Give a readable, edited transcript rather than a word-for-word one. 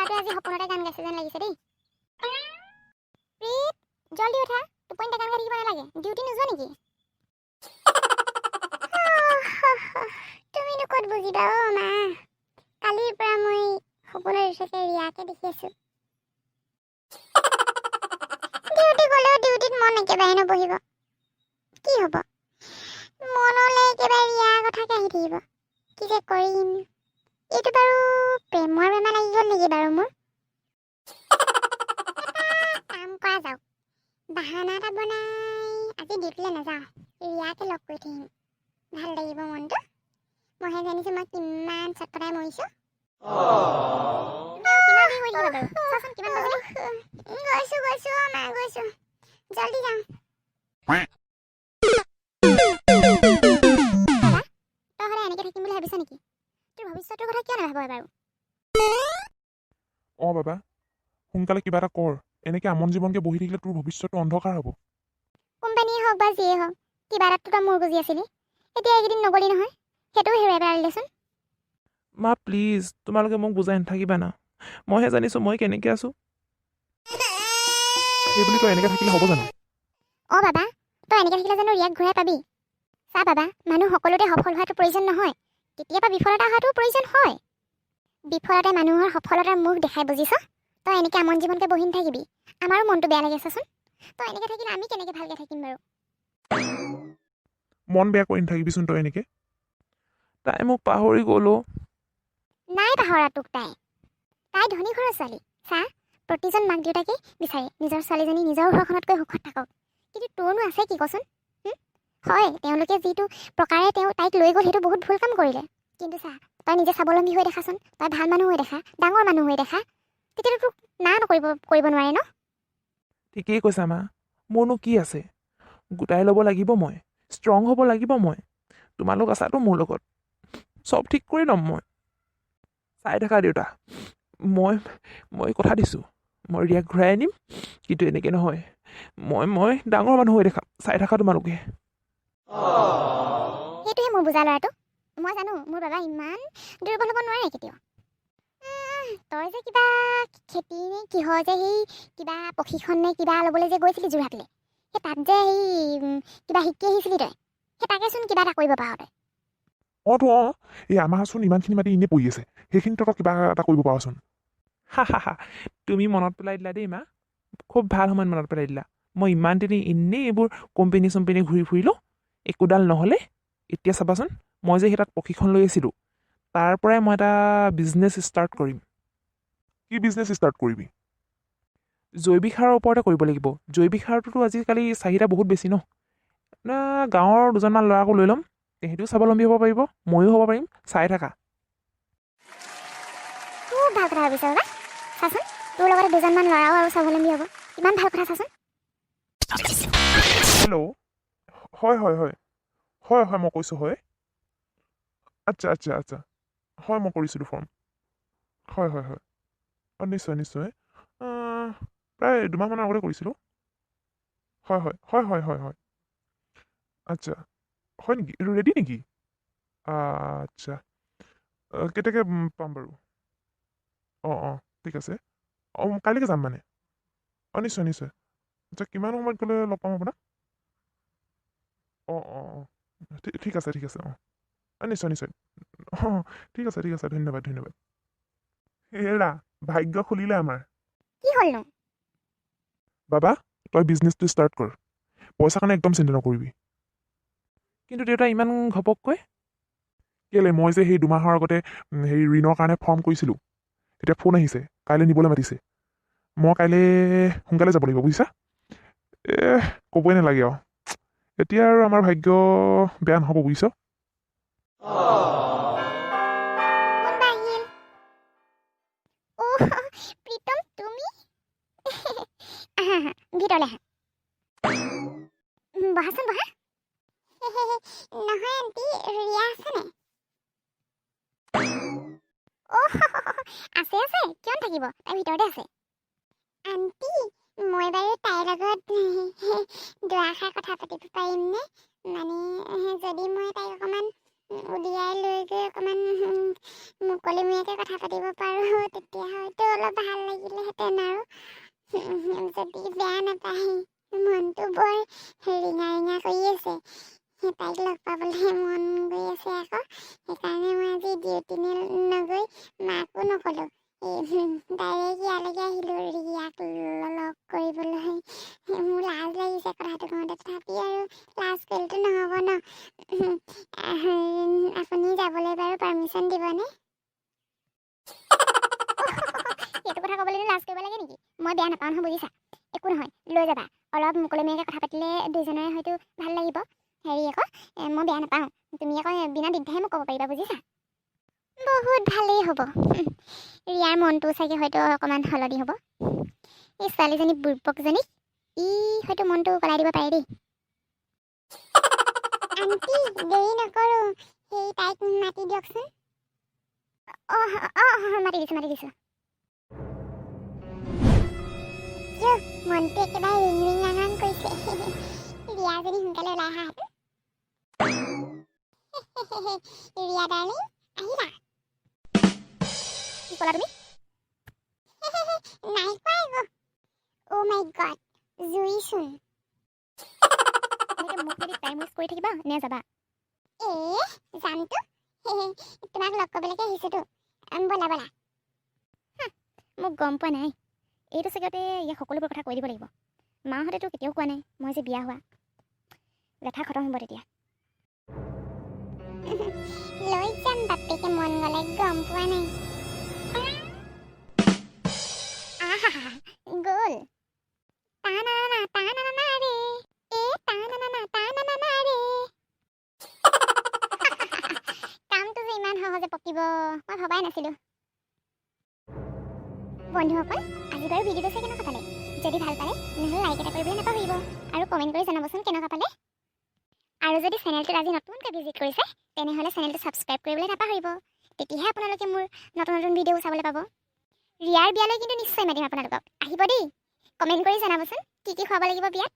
ল'ৰাটোৱে আজি সপোনতে গান গাইছে যেন লাগিছে দেই। প্ৰীত, জলদি উঠা, টোপনিতে গান গাই থাকিব নালাগে। ডিউটি নোযোৱা নেকি? তুমিনো ক'ত বুজিবা অ' মা, কালিৰ পৰা মই সপোনত উঠোতে ৰিয়াকে দেখি আছো। ডিউটি গ'লেও ডিউটিত মন একেবাৰে নবহিব। কি হ'ব? মনলৈ একেবাৰে ৰিয়াৰ কথাকে আহি থাকিব। কি যে কৰিম! এইটো বাৰু প্ৰেমৰ বেমাৰ লাগি গ'ল নেকি বাৰু মোৰ? এটা কাম কৰা যাওক, বাহানা এটা বনাই আজি ডিউটিলৈ নাযাওঁ, ৰিয়াকে লগ কৰি থৈ আহিম, ভাল লাগিব মনটো। মইহে জানিছোঁ মই কিমান চটফটাই মৰিছোঁ। তুমি আৰু কিমান দেৰি কৰি থাকিবা বাৰু? চোৱাচোন কিমান বাজিলে। গৈছোঁ গৈছোঁ অ' মা, গৈছোঁ, জলদি যাওঁ। বাবা, তই সদায় এনেকৈ থাকিম বুলি ভাবিছ নেকি? তোৰ ভৱিষ্যতৰ কথা কিয় নাভাব বাৰু? অঁ বাবা, সোনকালে কিবা এটা কৰ। এনেকৈ আমন জীৱনকৈ বহি থাকিলে তোৰ ভৱিষ্যতটো অন্ধকাৰ হ'ব। কোম্পানীয়ে হওক বা যিয়ে হওক, কিবা এটাততো তই মূৰ গুজি আছিলি। এতিয়া এইকেইদিন নগ'লি নহয়, সেইটোও হেৰুৱাই পেলালি দেচোন। মা, প্লিজ, তোমালোকে মোক বুজাই নাথাকিবা না। মইহে জানিছোঁ মই কেনেকৈ আছোঁ। সেই বুলি তই এনেকৈ থাকিলে হ'ব জানো? অঁ বাবা, তই এনেকৈ থাকিলে জানো ৰিয়াক ঘূৰাই পাবি? চা বাবা, মানুহ সকলোতে সফল হোৱাটো প্ৰয়োজন নহয়, কেতিয়াবা বিফলতা হোৱাটোও প্ৰয়োজন হয়। বিফলতাই মানুহৰ সফলতাৰ মুখ দেখাই, বুজিছ? তই এনেকৈ আমন জীৱনকৈ বহি নাথাকিবি, আমাৰো মনটো বেয়া লাগে। চাচোন, তই এনেকৈ থাকিলে আমি কেনেকৈ ভালকৈ থাকিম বাৰু? মন বেয়া কৰি নাথাকিবিচোন তই এনেকৈ। তাই মোক পাহৰি গ'ল অ'। নাই পাহৰা তোক তাই। তাই ধনী ঘৰৰ ছোৱালী। চা, প্ৰতিজন মাক দেউতাকে বিচাৰে নিজৰ ছোৱালীজনী নিজৰ ঘৰখনতকৈ সুখত থাকক। কিন্তু তোৰনো আছে কি, কচোন? হুম? হয়, তেওঁলোকে যিটো প্ৰকাৰে তেওঁ তাইক লৈ গ'ল, সেইটো বহুত ভুল কাম কৰিলে। কিন্তু চা, তই নিজে স্বাৱলম্বী হৈ দেখাচোন, তই ভাল মানুহ হৈ দেখা, ডাঙৰ মানুহ হৈ দেখা, তেতিয়াতো তোক না নকৰিব কৰিব নোৱাৰে ন। ঠিকেই কৈছা মা। মোৰনো কি আছে? গোটাই ল'ব লাগিব মই, ষ্ট্ৰং হ'ব লাগিব মই। তোমালোক আছাতো মোৰ লগত, চব ঠিক কৰি ল'ম মই। চাই থাকা দেউতা, মই কথা দিছোঁ, মই ৰিয়াক ঘূৰাই আনিম। কিন্তু এনেকৈ নহয়, মই ডাঙৰ মানুহ হৈ দেখাম, চাই থাকা তোমালোকে। সেইটোহে মোৰ বুজা ল'ৰাটো। মই জানো মোৰ বাবা ইমান দুৰ্বল হ'ব নোৱাৰে কেতিয়াও। তই যে কিবা খেতি নে কিহৰ যে সেই কিবা প্ৰশিক্ষণ নে কিবা ল'বলৈ যে গৈছিলি যোৰহাটলৈ, সেই তাত যে সেই কিবা শিকি আহিছিলি তই, সেই তাকেচোন কিবা এটা কৰিব পাৰ তই। অঁ তো, অঁ, এই আমাৰচোন ইমানখিনি মাটি এনেই পৰি আছে, সেইখিনিত তই কিবা এটা কৰিব পাৰচোন। হা হা হা, তুমি মনত পেলাই দিলা দেই মা, খুব ভাল সময়ত মনত পেলাই দিলা। মই ইমান দিনে এনেই এইবোৰ কোম্পেনী চোম্পেনী ঘূৰি ফুৰিলোঁ, একোডাল নহ'লে। এতিয়া চাবাচোন, মই যে সেই তাত প্ৰশিক্ষণ লৈ আছিলোঁ, তাৰ পৰাই মই এটা বিজনেছ ষ্টাৰ্ট কৰিম। কি বিজনেছ ষ্টাৰ্ট কৰিবি? জৈৱিক সাৰৰ ওপৰতে কৰিব লাগিব। জৈৱিক সাৰটোতো আজিকালি চাহিদা বহুত বেছি ন? না, গাঁৱৰ দুজনমান ল'ৰাকো লৈ ল'ম, তেহেঁতিও স্বাৱলম্বী হ'ব পাৰিব, ময়ো হ'ব পাৰিম, চাই থাকা। খুব ভাল কথা ভাবিছ বাবা। চাচোন, তোৰ লগতে দুজনমান ল'ৰাও আৰু স্বাৱলম্বী হ'ব, কিমান ভাল কথা চাচোন। হেল্ল', হয় হয় হয় হয় হয়, মই কৈছোঁ, হয়। আচ্ছা আচ্ছা আচ্ছা, হয়, মই কৰিছিলোঁ ফৰ্ম, হয় হয় হয়। অঁ, নিশ্চয় নিশ্চয়, প্ৰায় 2 মাহমানৰ আগতে কৰিছিলোঁ। হয় হয় হয় হয় হয় হয়। আচ্ছা, হয় নেকি? এইটো ৰেডি নেকি? আচ্ছা, কেতিয়াকৈ পাম বাৰু? অঁ অঁ, ঠিক আছে। অঁ, কাইলৈকে যাম মানে। অঁ, নিশ্চয় নিশ্চয়। আচ্ছা, কিমান সময়ত গ'লে লগ পাম আপোনাক? অঁ অঁ অঁ, ঠিক আছে ঠিক আছে। অঁ অঁ, নিশ্চয় নিশ্চয়। অঁ, ঠিক আছে ঠিক আছে, ধন্যবাদ ধন্যবাদ। হেৰা, ভাগ্য খুলিলে আমাৰ। কি হ'লনো? বাবা, তই বিজনেছটো ষ্টাৰ্ট কৰ, পইচা কাৰণে একদম চিন্তা নকৰিবি। কিন্তু দেউতা, ইমান ঘপককৈ? কেলৈ, মই যে সেই 2 মাহৰ আগতে হেৰি ঋণৰ কাৰণে ফৰ্ম কৰিছিলোঁ, এতিয়া ফোন আহিছে, কাইলৈ নিবলৈ মাতিছে। মই কাইলৈ সোনকালে যাব লাগিব, বুজিছা? ক'বই নালাগে আৰু, এতিয়া আৰু আমাৰ ভাগ্য বেয়া নহ'ব, বুজিছ? কোনবা আহিল? অ' প্ৰীতম, তুমি? আহা আহা, ভিতৰলৈ আহা। বহাচোন, বহা। নহয় আণ্টি, ৰিয়া আছে নাই? অ' আছে আছে, কিয় নাথাকিব, তাই ভিতৰতে আছে। আণ্টি, মই বাৰু তাইৰ লগত দুআষাৰ কথা পাতিব পাৰিমনে? মানে যদি মই তাইক অকণমান উলিয়াই লৈ গৈ অকণমান মুকলিমূৰীয়াকৈ কথা পাতিব পাৰোঁ, তেতিয়া হয়তো অলপ ভাল লাগিলেহেঁতেন। আৰু যদি বেয়া নাপায়, মনটো বৰ ৰিঙা ৰিঙা কৰি আছে, তাইক লগ পাবলৈ মন গৈ আছে আকৌ। সেইকাৰণে মই আজি ডিউটিলৈ নগৈ মাকো নক'লোঁ, ডাইৰেক্ট ইয়ালৈকে আহিলোঁ ৰিয়াক লগ কৰিবলৈ। মোৰ লাজ লাগিছে কথাটো কওঁতে, তথাপি আৰু লাজ কৰিলেতো নহ'ব ন। আপুনি যাবলৈ বাৰু পাৰ্মিশ্যন দিবনে? এইটো কথা ক'বলৈ লাজ কৰিব লাগে নেকি? মই বেয়া নাপাওঁ নহয়, বুজিছা? একো নহয়, লৈ যাবা। অলপ মুকলিমূৰীয়াকৈ কথা পাতিলে দুইজনৰে হয়তো ভাল লাগিব। হেৰি আকৌ, মই বেয়া নাপাওঁ। তুমি আকৌ বিনা দ্বিধাই মোক ক'ব পাৰিবা, বুজিছা? বহুত ভালেই হ'ব। ৰিয়াৰ মনটো চাগে হয়তো অকণমান সলনি হ'ব। এই ছোৱালীজনী বুৰ্বকজনীক ই হয়তো মনটো গলাই দিব পাৰে দেই। আণ্টি, দেৰি নকৰোঁ, সেই তাইক মাতি দিয়কচোন। অঁ অঁ অঁ মাতি দিছোঁ, মাতি দিছোঁ। মনটো একেবাৰে ৰিং ৰিং ৰাং ৰাং কৰিছে। ৰিয়াজনী সোনকালে ওলাই আহাহেঁতেন। ৰিয়া ডাৰ্লিং, আহিলা? কি ক'লা তুমি? নাই কোৱা একো। অ' মাই গড, জুইচোন! এনেকৈ মোক যদি টাইম ৱেষ্ট কৰি থাকিবা নে যাবা? এ যামতো, তোমাক লগ কৰিবলৈকে আহিছোঁতো। ব'লা ব'লা। মোক গম পোৱা নাই। এইটো চাগতে ইয়াক সকলোবোৰ কথা কৈ দিব লাগিব। মাহঁতেতো কেতিয়াও কোৱা নাই মই যে বিয়া হোৱা। লেঠা খতম হ'ব তেতিয়া। লৈ যাম বাপেকে মন গ'লে, গম পোৱা নাই। আহা, গ'ল। তা না না তা না না না ৰে, এ তা না না না তা না না না ৰে। কামটো যে ইমান সহজে পকিব মই ভবাই নাছিলোঁ। বন্ধুসকল, আজি বাৰু ভিডিঅ'টো চাই কেনেকুৱা পালে? যদি ভাল পালে তেনেহ'লে লাইক এটা কৰিবলৈ নাপাহৰিব আৰু কমেণ্ট কৰি জনাবচোন কেনেকুৱা পালে। আৰু যদি চেনেলটোত আজি নতুনকৈ ভিজিট কৰিছে, তেনেহ'লে চেনেলটো ছাবস্ক্ৰাইব কৰিবলৈ নাপাহৰিব। তেতিয়াহে আপোনালোকে মোৰ নতুন নতুন ভিডিঅ' চাবলৈ পাব। ৰিয়াৰ বিয়ালৈ কিন্তু নিশ্চয় মাতিম আপোনালোকক, আহিব দেই। কমেণ্ট কৰি জনাবচোন কি কি খুৱাব লাগিব বিয়াত।